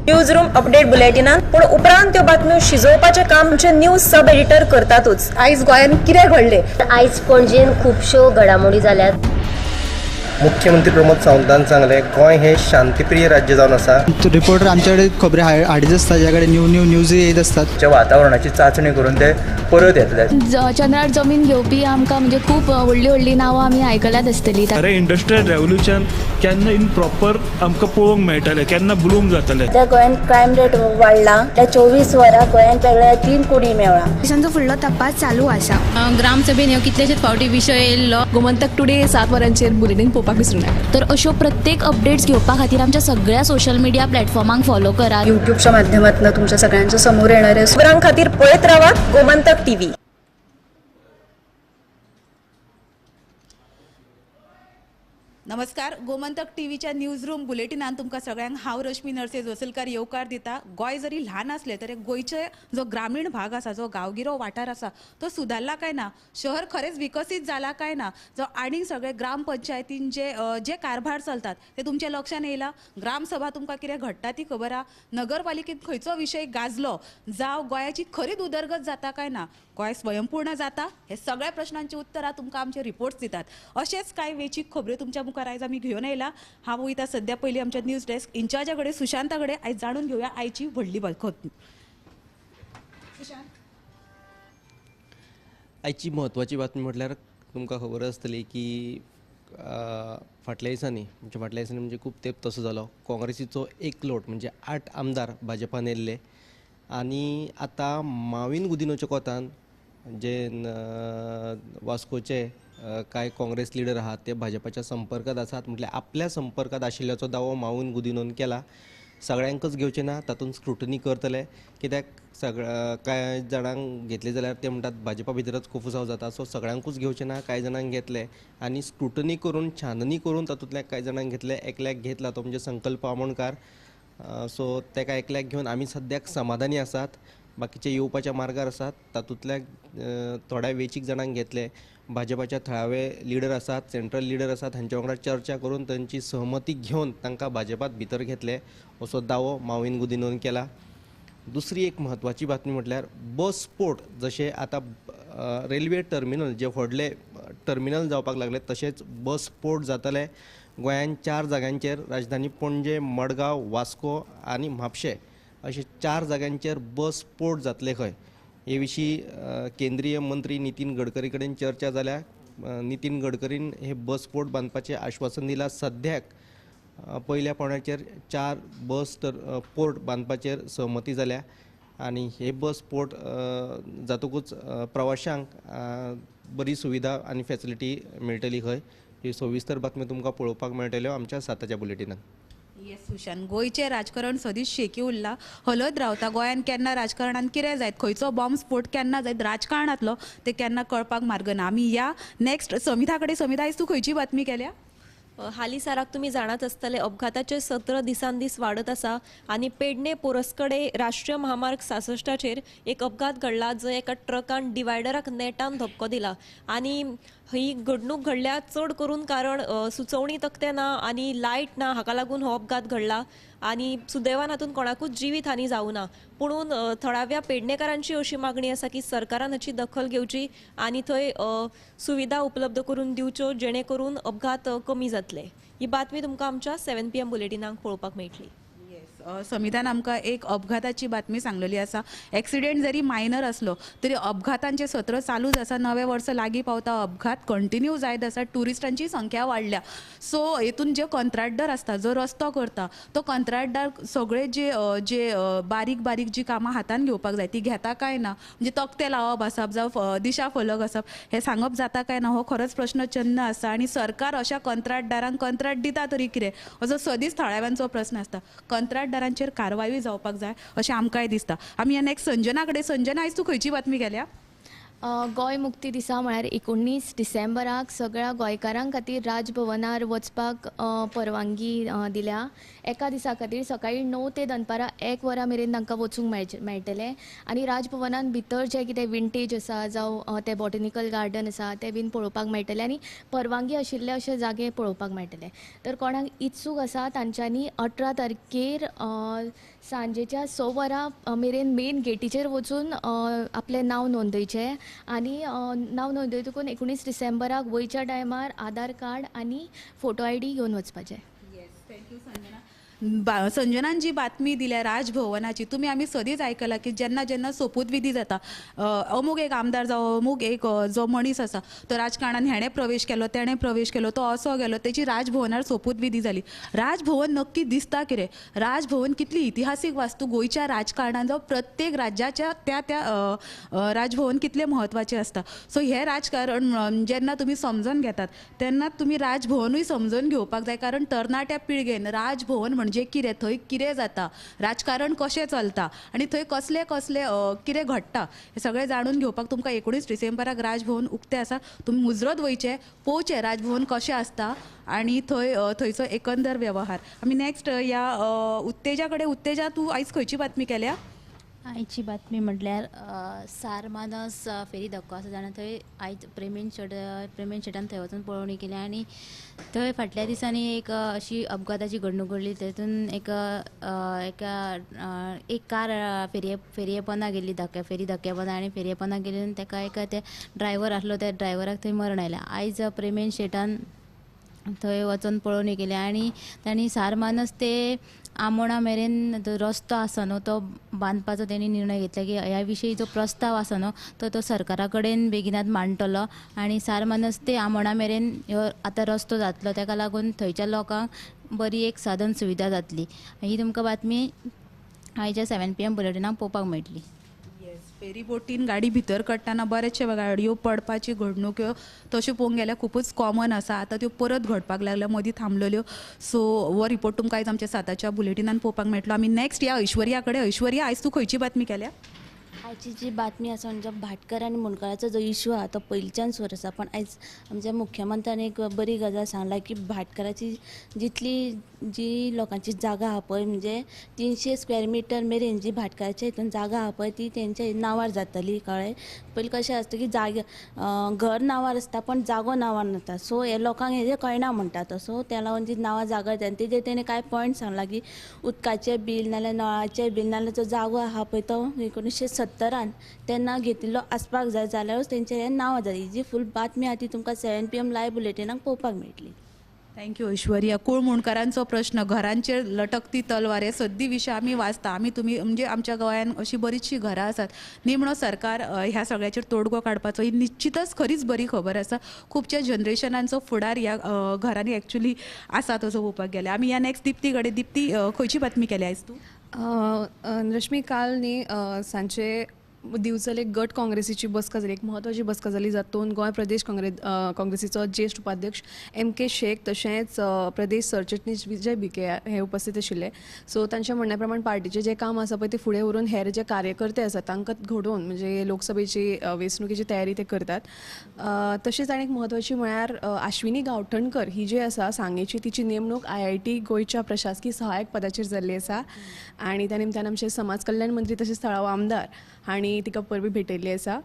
News room update बुलेटिनान पूण उपरांत त्यो बातम्यो शिजोवपाचें काम आमचे न्यूज सब एडिटर करतातूच. आयज गोंयांत कितें घडलें? आयज पणजेन खुबश्यो घडामोडी जाल्यात. मुख्यमंत्री प्रमोद सावंतान सांगलें, गोंय हें शांतीप्रिय राज्य जावन आसा. रिपोर्टर आमच्याकडे खबरी हाडीत आसता, ज्या कडेन न्यू न्यू न्यूज येत आसतात. वातावरणाची चांचणी करून ते परत येतले. चंद्रार जमीन घेवपी आमकां म्हणजे खूब व्हडलीं व्हडलीं नांवां आमी आयकल्यात आसतलीं. खरें इंडस्ट्रियल रेवोल्युशन केन्ना इन प्रॉपर आमकां पळोवंक मेळटलें, केन्ना ब्लूम जातलें? सध्या गोंयांत क्रायम रेट वाडला. त्या 24 वरां गोंयांत वेगळ्या 3 कुडी मेवळा. पोलिसांचो फुडलो तपास चालू आसा. ग्रामसभेन ह्यो कितलेशेच फावटी विशय येयल्लो. गोमंतक टुडे 7 वरांचेर बुलेटीन पळोवपाक विसरूं नाका. तर अश्यो प्रत्येक अपडेट्स घेवपा खातीर आमच्या सगळ्या सोशल मिडिया प्लॅटफॉर्मांक फॉलो करात. युट्यूबच्या माध्यमातून तुमच्या सगळ्यांच्या समोर येणार आहे. खबरां खातीर पळयत रावात गोमंतक टीव्ही. नमस्कार, गोमंतक टीव्हीच्या न्यूज रूम बुलेटिनान तुमकां सगळ्यांक हांव रश्मी नरसे जोसलकार येवकार दिता. गोंय जरी ल्हान आसलें तरी गोंयचे जो ग्रामीण भाग आसा, जो गांवगिरो वाठार आसा तो सुदारला काय ना, शहर खरेंच विकसीत जाला काय ना, जो आनीक सगळे ग्रामपंचायतीन जे जे कारभार चलतात ते तुमच्या लक्षान येयला. ग्रामसभा तुमकां कितें घडटा ती खबर आहा. नगरपालिकेंत खंयचो विशय गाजलो जावं गोंयाची खरीच उदरगत जाता काय ना, गोंय स्वयंपूर्ण जाता, हे सगळ्या प्रश्नांची उत्तरां तुमकां आमचे रिपोर्ट्स दितात. अशेंच कांय वेंचीक खबऱ्यो तुमच्या मुखार आयज आमी घेवन आयला. हांव वयता सद्या पयलीं आमच्या न्यूज डेस्क इन्चार्जा कडेन, सुशांता कडेन. आयज जाणून घेवया आयची व्हडली बातमी. सुशांत, आयची म्हत्वाची बातमी म्हटल्यार तुमकां खबर आसतली की फाटल्या दिसांनी म्हणजे फाटल्या दिसांनी म्हणजे खूब तेंप तसो जालो, काँग्रेसीचो एक लोट म्हणजे 8 आमदार भाजपान येयल्ले आनी आतां माविन गुदिनोच्या कोतान जे वास्कोचे कांय काँग्रेस लिडर आहात ते भाजपाच्या संपर्कांत आसात, म्हटल्यार आपल्या संपर्कांत आशिल्ल्याचो दावो माविन गुदिनोन केला. सगळ्यांकच घेवचें ना, तातूंत स्क्रुटनी करतले, कित्याक सगळ्या कांय जाणांक घेतले जाल्यार ते म्हणटात भाजपा भितरच कोफुसांव जाता, सो सगळ्यांकूच घेवचें ना, कांय जाणांक घेतले आनी स्क्रुटनी करून छाननी करून तातूंतल्या कांय जाणांक घेतले. एकल्याक घेतला तो म्हणजे संकल्प आमोणकार, सो ताका एकल्याक घेवन आमी सद्याक समाधानी आसात. बाकीचे येवपाच्या मार्गार आसात, तातूंतल्या थोड्या वेंचीक जाणांक घेतले. भाजपाच्या थळावे लिडर आसात, सेंट्रल लिडर आसात, हांच्या वांगडा चर्चा करून तांची सहमती घेवन तांकां भाजपात भितर घेतले असो दावो माविन गुदिनोन केला. दुसरी एक म्हत्वाची बातमी म्हटल्यार बस पोर्ट, जशें आतां रेल्वे टर्मिनल जे व्हडले टर्मिनल जावपाक लागले तशेंच बस पोर्ट जातले गोंयांत 4 जाग्यांचेर, राजधानी पणजे, मडगांव, वास्को आनी म्हापशें अशे 4 जाग्यांचेर बस पोर्ट जातले खंय. हे विशीं केंद्रीय मंत्री नितीन गडकरी कडेन चर्चा जाल्या. नितीन गडकरीन हे बस पोर्ट बांदपाचें आश्वासन दिलां. सद्याक पयल्या पावंड्याचेर 4 बस पोर्ट बांदपाचेर सहमती जाल्या आनी हे बस पोर्ट जातकूच प्रवाशांक बरी सुविधा आनी फॅसिलिटी मेळटली खंय. ही सविस्तर बातमी तुमकां पळोवपाक मेळटल्यो आमच्या 7च्या बुलेटिनान. येस सुशांत, गोंयचें राजकारण सदींच शेकी उरलां, हलत रावता. गोंयांत केन्ना राजकारणान कितें जायत, खंयचो बॉम्ब स्फोट केन्ना जायत राजकारणांतलो तें केन्ना कळपाक मार्ग ना. आमी या नेक्स्ट समिता कडेन. समिता, आयज तूं खंयची बातमी केल्या? हालींसराक तुमी जाणात आसतले अपघाताचे सत्र दिसान दीस वाडत आसा आनी पेडणे पोरस्कडे राष्ट्रीय महामार्ग 66चेर एक अपघात घडला जंय एका ट्रकान डिवायडराक नेटान धपको दिला आनी ही घडणूक घडल्या चड करून कारण सुचोवणी तकटे ना आनी लायट ना हाका लागून हो अपघात घडला आनी सुदैवान हातूंत कोणाकूच जिवीत हानी जावं ना. पुणून थळाव्या पेडणेकारांची अशी मागणी आसा की सरकारान हाची दखल घेवची आनी थंय सुविधा उपलब्ध करून दिवच्यो जेणे करून अपघात कमी जातले. ही बातमी तुमकां आमच्या 7 PM बुलेटिनाक पळोवपाक मेळटली. समितान आमकां एक अपघाताची बातमी सांगलेली आसा. एक्सिडेंट जरी मायनर आसलो तरी अपघातांचे सत्र चालूच आसा. नवें वर्स लागीं पावता, अपघात कंटिन्यू जायत आसा, ट्युरिस्टांची संख्या वाडल्या. सो हेतून जे कंत्राटदार आसता, जो रस्तो करता तो कंत्राटदार सगळे जे जे बारीक बारीक जी कामां हातान घेवपाक जाय ती घेता काय ना, म्हणजे तकटे लावप आसप जावं दिशा फलक आसप हें सांगप जाता काय ना, हो खरोच प्रश्नचिन्न आसा. आनी सरकार अशा कंत्राटदारांक कंत्राट दिता तरी कितें असो सदींच थळाव्यांचो प्रस्न आसता. कंत्राटदारांचेर कारवायूय जावपाक जाय अशें आमकांय दिसता. आमी या नेक्स्ट संजना कडेन. संजना, आयज तूं खंयची बातमी केल्या? गोंय मुक्ती दिसा म्हळ्यार 19 डिसेंबराक सगळ्या गोंयकारां खातीर राजभवनार वचपाक परवानगी दिल्या. एका दिसा खातीर सकाळीं 9 ते दनपारां 1 वरां मेरेन तांकां वचूंक मेळटलें आनी राजभवनान भितर जें कितें विंटेज आसा जावं तें बॉटनिकल गार्डन आसा तें बीन पळोवपाक मेळटलें आनी परवानगी आशिल्ले अशे जागे पळोवपाक मेळटले. तर कोणाक इत्सूक आसा तांच्यांनी 18 तारखेर सांजेच्या 6 वरां मेरेन मेन गेटीचेर वचून आपलें नांव नोंदयचें आनी नांव नोंदयतकून 19 डिसेंबराक वयच्या टायमार आधार कार्ड आनी फोटो I D घेवन वचपाचें. Yes, thank you Sanjana. संजनान जी बातमी दिल्या राजभवनाची, तुमी आमी सदींच आयकलां की जेन्ना जेन्ना सोपूतविधी जाता अमूक एक आमदार जावं अमूक एक जो मनीस आसा तो राजकारणान हेणें प्रवेश केलो तेणें प्रवेश केलो तो असो गेलो, तेची राजभवनार सोपूतविधी जाली. राजभवन नक्की दिसता कितें, राजभवन कितली इतिहासीक वास्तू गोंयच्या राजकारणान जावं प्रत्येक राज्याच्या त्या त्या राजभवन कितलें म्हत्वाचें आसता. सो हें राजकारण जेन्ना तुमी समजून घेतात तेन्ना तुमी राजभवनूय समजून घेवपाक जाय, कारण तरणाट्या पिळगेन राजभवन म्हणजे कितें, थंय कितें जाता, राजकारण कशें चलता आनी थंय कसले कसले कितें घडटा हें सगळें जाणून घेवपाक तुमकां 19 डिसेंबराक राजभवन उक्तें आसा. तुमी मुजरत वयचें, पळोवचें राजभवन कशें आसता आनी थंय थंयचो एकंदर वेव्हार. आमी नॅक्स्ट ह्या उत्तेजा कडेन. उत्तेजा, तूं आयज खंयची बातमी केल्या? आयची बातमी म्हटल्यार सारमानस फेरी धक्को आसा जाणा, थंय आयज प्रेमेन शेटान थंय वचून पळोवणी केली आनी थंय फाटल्या दिसांनी एक अशी अपघाताची घडणूक घडली. तेतून एक एक कार फेरये पोंदा गेल्ली, फेरी धक्क्या पोंदा, आनी फेरये पोंदा गेली आनी ताका एक ते ड्रायव्हर आसलो त्या ड्रायव्हराक थंय मरण आयलें. आयज प्रेमेन शेटान थंय वचून पळोवणी केली आनी तांणी सारमानस ते आमोणा मेरेन जो रस्तो आसा न्हू तो बांदपाचो तेणी निर्णय घेतला की ह्या विशयी जो प्रस्ताव आसा न्हू तो तो सरकारा कडेन बेगिनात मांडटलो आनी सारमानस ते आमोणा मेरेन ह्यो आतां रस्तो जातलो, ताका लागून थंयच्या लोकांक बरी एक साधन सुविधा जातली. ही तुमकां बातमी आयच्या 7 PM बुलेटिनाक पळोवपाक मेळटली. फेरी बोटीन गाडी भितर काडटना बरेचशे गाडयो पडपाची घडणुक्यो तश्यो पळोवंक गेल्यार खुबूच कॉमन आसा, आतां त्यो परत घडपाक लागल्या, मदीं थांबलेल्यो. सो हो रिपोर्ट तुमकां आयज आमच्या 7च्या बुलेटिनान पळोवपाक मेळटलो. आमी नॅक्स्ट या ऐश्वर्या कडेन. ऐश्वर्या, आयज तूं खंयची बातमी केल्या? आयची जी बातमी आसा म्हणजे भाटकर आनी मुंडकराचो जो इशू आहा तो पयलींच्यान सुरू आसा, पण आयज आमच्या मुख्यमंत्र्यान एक बरी गजाल सांगला की भाटकाराची जितली जी लोकांची जागा आहा पळय म्हणजे 300 स्क्वेअर मिटर मेरेन जी भाटकाराच्या हितून जागा आहा पळय ती तेंच्या नांवार जातली. कळ्ळें? पयलीं कशें आसता की जागे घर नांवार आसता पण जागो नांवार नासता, सो हे लोकांक हेजें कळना म्हणटा तो. सो त्या लागून जी नांवां जागा जाता तेजेर तेणें कांय पॉयंट सांगला की उदकाचें बील नाल्यार नळाचें बील नाल्यार जो जागो आहा पळय तो 1970 तेन्ना घेतिल्लो आसपाक जाय जाल्यारूच तेंचें हें नांव जाता. ही जी फूल बातमी आहा ती तुमकां 7 PM live बुलेटिनाक पळोवपाक मेळटली. Thank you Aishwarya. कुळमुणकारांचो प्रश्न, घरांचेर लटकती तलवार, हे सद्दी विशय आमी वाचता. आमी तुमी म्हणजे आमच्या गोंयान अशी बरीचशीं घरां आसात, निमणो सरकार ह्या सगळ्याचेर तोडगो काडपाचो ही निश्चितच खरीच बरी खबर आसा. खुबच्या जनरेशनांचो फुडार ह्या घरांनी एक्चुली आसा तसो पळोवपाक गेल्यार. आमी ह्या नॅक्स्ट दिप्ती कडेन. दिप्ती, खंयची बातमी केल्या आयज तूं? रश्मी, काल न्ही सांजचे दिवचल एक गट काँग्रेसीची बसका जाली, एक म्हत्वाची बसका जाली जातून गोंय प्रदेश काँग्रेसीचो ज्येश्ठ उपाध्यक्ष एम के शेख तशेंच प्रदेश सरचिटणीस विजय भिके हे उपस्थित आशिल्ले. सो तांच्या म्हणण्या प्रमाण पार्टीचें जें काम आसा पळय तें फुडें व्हरून हेर जे कार्यकर्ते आसात तांकां घडोवन म्हणजे लोकसभेची वेंचणुकेची तयारी ते करतात. तशेंच आनी एक म्हत्वाची म्हळ्यार आश्विनी गांवठणकर ही जी आसा सांगेची, तिची नेमणूक IIT गोंयच्या प्रशासकीय सहाय्यक पदाचेर जाल्ली आसा आनी त्या निमतान आमचे समाज कल्याण मंत्री तशेंच थळावो आमदार हांणी तिका परबी भेटयल्ली आसा.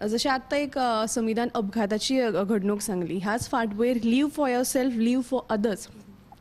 जशें आत्तां एक संविधान अपघाताची घडणूक सांगली, ह्याच फाटभुंयेर live for yourself live for others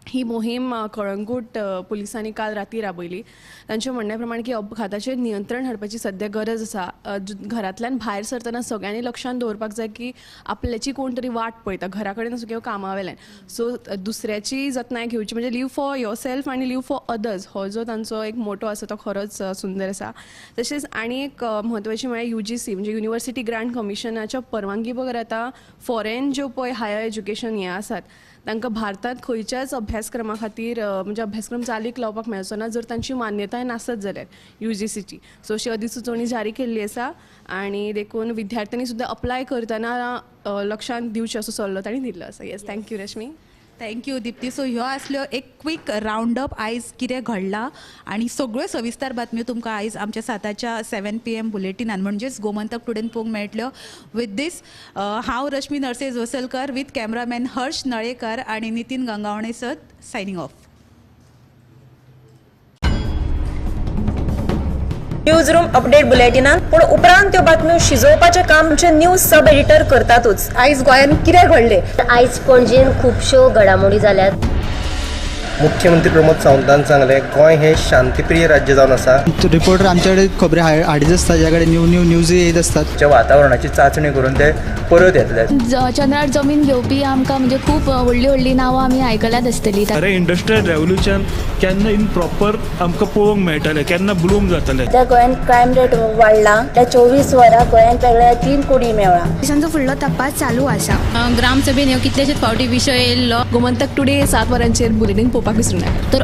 ही मोहीम कळंगूट पुलिसांनी काल राती राबयली. तांच्या म्हणण्या प्रमाण की अपघाताचेर नियंत्रण हाडपाची सद्या गरज आसा. घरांतल्यान भायर सरतना सगळ्यांनी लक्षांत दवरपाक जाय की आपल्याची कोण तरी वाट पळयता, घरा कडेन आसूं किंवा कामा वेल्यान. सो दुसऱ्याची जतनाय घेवची म्हणजे लीव फॉर your self आनी लीव फॉर अदर्स हो जो तांचो एक मोटो आसा तो खरोच सुंदर आसा. तशेंच आनी एक म्हत्वाची म्हळ्यार UGC म्हणजे युनिवर्सिटी ग्रांट कमिशनाच्या परवानगी बगर आतां फॉरेन ज्यो पळय हायर एज्युकेशन हें आसात तांकां भारतांत खंयच्याच अभ्यासक्रमा खातीर म्हणजे अभ्यासक्रम चालीक लावपाक मेळचो ना जर तांची मान्यताय नासत जाल्यार UGCची. सो अशी अधिसुचोवणी जारी केल्ली आसा आनी देखून विद्यार्थ्यांनी सुद्दां अप्लाय करतना लक्षांत दिवचें असो सल्लो तांणी दिल्लो आसा. Yes, thank you Rashmi. Thank you Dipti. So ह्यो आसल्यो एक क्वीक रावंड अप आयज कितें घडलां आनी सगळ्यो सविस्तर बातम्यो तुमकां आयज आमच्या साताच्या 7 PM बुलेटिनान म्हणजेच गोमंतक टुडेन पळोवंक मेळटल्यो. विथ दीस हांव रश्मी नर्से जोसलकर विथ कॅमरामॅन हर्ष नळेकर आनी नितीन गंगावणे सत सायनींग ऑफ. न्यूज रूम अपडेट बुलेटिनान पूण उपरांत त्यो बातम्यो शिजोवपाचें काम आमचे न्यूज सब एडिटर करतातूच. आयज गोंयांत कितें घडलें? आयज पणजेन खुबश्यो घडामोडी जाल्यात. मुख्यमंत्री प्रमोद सावंतान सांगलें, गोंय हें शांतीप्रिय राज्य जावन आसा. रिपोर्टर आमच्याकडे खबरी हाडीत आसता, ज्या कडेन न्यू न्यू न्यूज येत आसतात. वातावरणाची चांचणी करून ते परत येतले. चंद्रार जमीन घेवपी आमकां म्हणजे खूब व्हडलीं व्हडलीं नांवां आमी आयकल्यात आसतलीं. खरें इंडस्ट्रियल रेवोल्युशन केन्ना इन प्रॉपर आमकां पळोवंक मेळटलें, केन्ना ब्लूम जातलें. सध्या गोंयांत क्रायम रेट वाडला. त्या 24 वरां गोंयांत वेगळ्या 3 कुडी मेवळा. पोलिसांचो फुडलो तपास चालू आसा. ग्रामसभेन ह्यो कितलेशेच फावटी विशय येयल्लो. गोमंतक टुडे 7 वरांचेर बुलेटीन पळोवपाक विसरूं नाका. तर